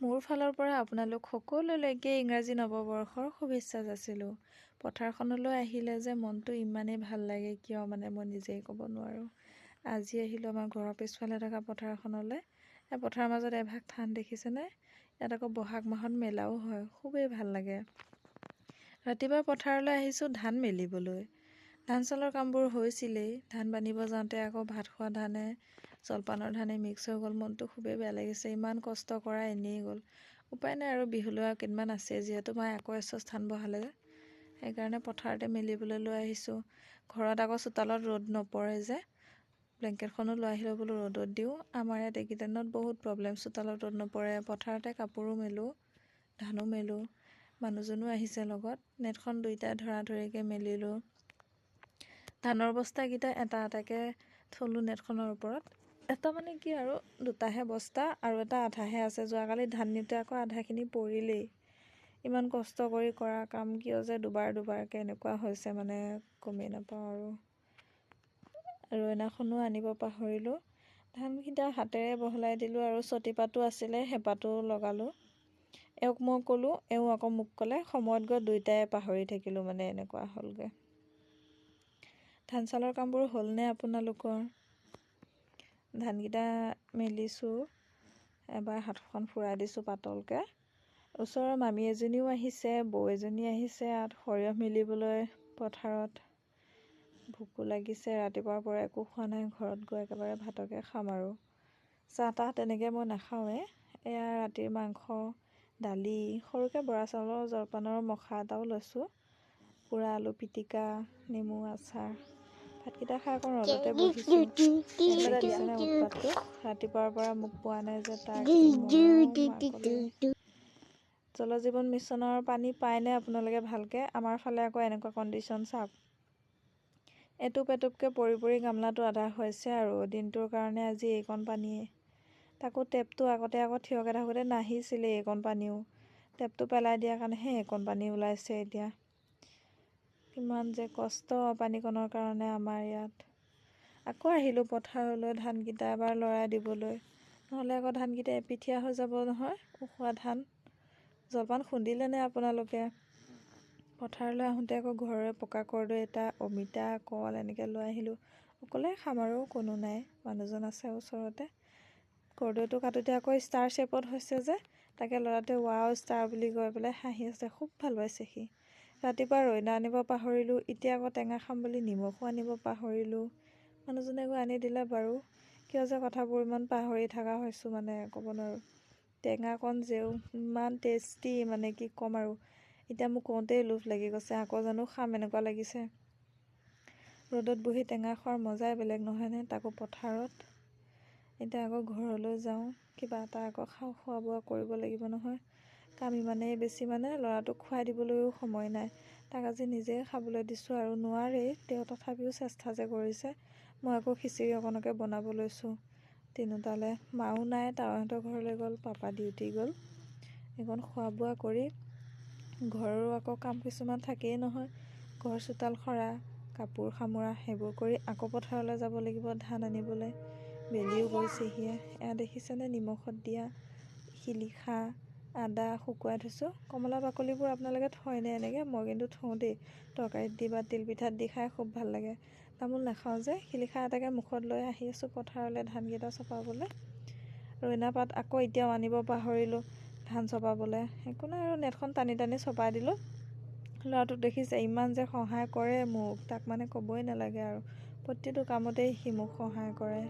মোৰ ফালৰ পৰা আপোনালোক সকলোলৈকে ইংৰাজী নৱবৰ্ষৰ শুভেচ্ছা যাচিলোঁ। পথাৰখনলৈ আহিলে যে মনটো ইমানেই ভাল লাগে, কিয় মানে মই নিজেই ক'ব নোৱাৰোঁ। আজি আহিলোঁ আমাৰ ঘৰৰ পিছফালে থকা পথাৰখনলৈ। এই পথাৰৰ মাজত এভাগ থান দেখিছেনে? ইয়াত আকৌ বহাগ মাহত মেলাও হয়, খুবেই ভাল লাগে। ৰাতিপুৱা পথাৰলৈ আহিছোঁ ধান মেলিবলৈ। ধান চাউলৰ কামবোৰ হৈছিলেই। ধান বান্ধিব যাওঁতে আকৌ ভাত খোৱা ধানে জলপানৰ ধানে মিক্স হৈ গ'ল। মনটো খুবেই বেয়া লাগিছে, ইমান কষ্ট কৰা এনেই গ'ল। উপায় নাই আৰু, বিহুলৈ আৰু কেইদিনমান আছে যিহেতু। মায়ে আকৌ এচঁচ ধান বহালে, সেইকাৰণে পথাৰতে মেলিবলৈ লৈ আহিছোঁ। ঘৰত আকৌ চোতালত ৰ'দ নপৰে যে, ব্লেংকেটখনো লৈ আহিলোঁ, বোলো ৰ'দত দিওঁ। আমাৰ ইয়াত এইকেইদিনত বহুত প্ৰব্লেম, চোতালত ৰ'দ নপৰে। পথাৰতে কাপোৰো মেলোঁ, ধানো মেলোঁ। মানুহজনো আহিছে লগত। নেটখন দুইটাই ধৰা ধৰিকৈ মেলিলোঁ। ধানৰ বস্তাকেইটা এটা এটাকৈ থলোঁ নেটখনৰ ওপৰত। এটা মানে কি আৰু, দুটাহে বস্তা আৰু এটা আধাহে আছে। যোৱাকালি ধান নিওঁতে আকৌ আধাখিনি পৰিলেই। ইমান কষ্ট কৰি কৰা কাম কিয় যে দুবাৰ দুবাৰকৈ এনেকুৱা হৈছে মানে গমেই নাপাওঁ আৰু। ৰইনাখনো আনিব পাহৰিলোঁ। ধানকেইটা হাতেৰে বহলাই দিলোঁ আৰু চতিপাতো আছিলে, হেপাটো লগালোঁ। এওঁক মই ক'লোঁ, এওঁ আকৌ মোক ক'লে। সময়ত গৈ দুয়োটাই পাহৰি থাকিলোঁ, মানে এনেকুৱা হ'লগৈ। ধান চাউলৰ কামবোৰ হ'লনে আপোনালোকৰ? ধানকেইটা মেলিছোঁ, এবাৰ হাতখন ফুৰাই দিছোঁ পাতলকৈ। ওচৰৰ মামী এজনীও আহিছে, বৌ এজনী আহিছে ইয়াত সৰিয়হ মেলিবলৈ পথাৰত। ভোকো লাগিছে, ৰাতিপুৱাৰ পৰা একো খোৱা নাই। ঘৰত গৈ একেবাৰে ভাতকে খাম আৰু, চাহ তাহ তেনেকৈ মই নাখাওঁৱে। এয়া ৰাতিৰ মাংস, দালি, সৰুকৈ বৰা চাউলৰ জলপানৰ মখা এটাও লৈছোঁ, পোৰা আলু পিটিকা, নেমু আচাৰ। ভাতকেইটা খাই অকণ ৰ'দতে বহিছোঁ। দেখিছেনে উৎপাতটো? ৰাতিপুৱাৰ পৰা মোক পোৱা নাই যে তাৰ। জল জীৱন মিছনৰ পানী পায়নে আপোনালোকে ভালকৈ? আমাৰ ফালে আকৌ এনেকুৱা কণ্ডিশ্যন চাওক, এটোপ এটোপকৈ পৰি পৰি গামলাটো আধা হৈছে আৰু দিনটোৰ কাৰণে আজি এইকণ পানীয়ে। তাকো টেপটো আগতে আকৌ থিয়কৈ থাকোঁতে নাহিছিলে এইকণ পানীও। টেপটো পেলাই দিয়াৰ কাৰণেহে এইকণ পানী ওলাইছে এতিয়া। কিমান যে কষ্ট পানীকণৰ কাৰণে আমাৰ ইয়াত। আকৌ আহিলোঁ পথাৰলৈ ধানকেইটা এবাৰ লৰাই দিবলৈ, নহ'লে আকৌ ধানকেইটা এপিঠীয়া হৈ যাব নহয়, উখোৱা ধান। জলপান খুন্দিলেনে আপোনালোকে? পথাৰলৈ আহোঁতে আকৌ ঘৰৰে পকা কৰ্দৈ এটা, অমিতা, কল এনেকৈ লৈ আহিলোঁ। অকলে খাম আৰু, কোনো নাই, মানুহজন আছে ওচৰতে। কৰ্দৈটো কাটোতে আকৌ ষ্টাৰ শ্বেপত হৈছে যে, তাকে ল'ৰাটোৱে ৱাও ষ্টাৰ বুলি কৈ পেলাই হাঁহি আছে, খুব ভাল পাইছে সি। ৰাতিপুৱা ৰইনা আনিব পাহৰিলোঁ, এতিয়া আকৌ টেঙা খাম বুলি নিমখো আনিব পাহৰিলোঁ। মানুহজনে গৈ আনি দিলে বাৰু। কিয় যে কথাবোৰ ইমান পাহৰি থকা হৈছোঁ মানে ক'ব নোৱাৰোঁ। টেঙাকণ যেও ইমান টেষ্টি, মানে কি ক'ম আৰু, এতিয়া মোক কওঁতেই লোভ লাগি গৈছে, আকৌ জানো খাম এনেকুৱা লাগিছে। ৰ'দত বহি টেঙা খোৱাৰ মজাই বেলেগ নহয়নে? তাকো পথাৰত। এতিয়া আকৌ ঘৰলৈ যাওঁ, কিবা এটা আকৌ খাওঁ, খোৱা বোৱা কৰিব লাগিব নহয়। কাম ইমানেই বেছি মানে ল'ৰাটোক খুৱাই দিবলৈও সময় নাই। তাক আজি নিজে খাবলৈ দিছোঁ আৰু, নোৱাৰেই তেওঁ, তথাপিও চেষ্টা যে কৰিছে। মই আকৌ খিচিৰি অকণকে বনাব লৈছোঁ তিনিওটালৈ। মাও নাই, তাৱৈহঁতৰ ঘৰলৈ গ'ল, পাপা ডিউটি গ'ল। এইকণ খোৱা বোৱা কৰি ঘৰৰো আকৌ কাম কিছুমান থাকেই নহয়, ঘৰ চোতাল সৰা, কাপোৰ সামৰা, সেইবোৰ কৰি আকৌ পথাৰলৈ যাব লাগিব ধান আনিবলৈ। বেলিও গৈছেহিয়ে। এয়া দেখিছেনে নিমখত দিয়া শিলিখা, আদা শুকুৱাই থৈছোঁ। কমলা বাকলিবোৰ আপোনালোকে থয়নে এনেকৈ? মই কিন্তু থওঁ দেই, তৰকাৰীত দি বা তিলপিঠাত দি খাই খুব ভাল লাগে। তামোল নাখাওঁ যে। শিলিখা এটাকে মুখত লৈ আহি আছোঁ পথাৰলৈ ধানকেইটা চপাবলৈ। ৰইনা পাত আকৌ এতিয়াও আনিব পাহৰিলোঁ ধান চপাবলৈ। একো নাই আৰু, নেটখন টানি টানি চপাই দিলোঁ। ল'ৰাটোক দেখিছে, ইমান যে সহায় কৰে মোক, তাক মানে ক'বই নালাগে আৰু, প্ৰতিটো কামতেই সি মোক সহায় কৰে।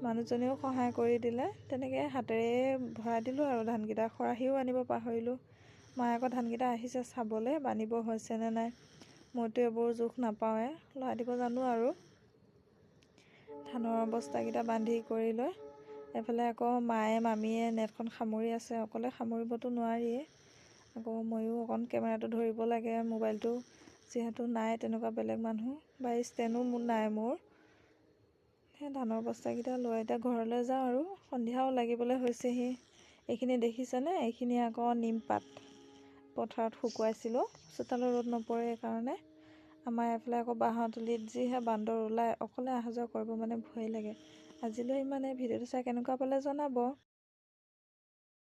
মানুহজনেও সহায় কৰি দিলে। তেনেকৈ হাতেৰে ভৰাই দিলোঁ আৰু ধানকেইটা। খৰাহিও আনিব পাহৰিলোঁ। মায়ে আকৌ ধানকেইটা আহিছে চাবলৈ, বান্ধিব হৈছেনে নাই। মইতো এইবোৰ জোখ নাপাওঁৱে, লৰাই দিব জানো আৰু। ধানৰ বস্তাকেইটা বান্ধি কৰি লৈ এইফালে আকৌ মায়ে মামীয়ে নেটখন সামৰি আছে। অকলে সামৰিবতো নোৱাৰিয়ে, আকৌ ময়ো অকণ কেমেৰাটো ধৰিব লাগে, মোবাইলটো যিহেতু নাই তেনেকুৱা বেলেগ মানুহ বা ষ্টেণ্ডো মোৰ নাই মোৰ। সেই ধানৰ বস্তাকেইটা লৈ এতিয়া ঘৰলৈ যাওঁ আৰু, সন্ধিয়াও লাগিবলৈ হৈছেহি। এইখিনি দেখিছেনে? এইখিনি আকৌ নিমপাত পথাৰত শুকুৱাইছিলোঁ, চোতালৰ ৰ'দ নপৰে কাৰণে। আমাৰ এইফালে আকৌ বাঁহৰ তলিত যিহে বান্দৰ ওলায়, অকলে অহা যোৱা কৰিব মানে ভয়েই লাগে। আজিলৈ ইমানে। ভিডিঅ'টো চাই কেনেকুৱা পালে জনাব।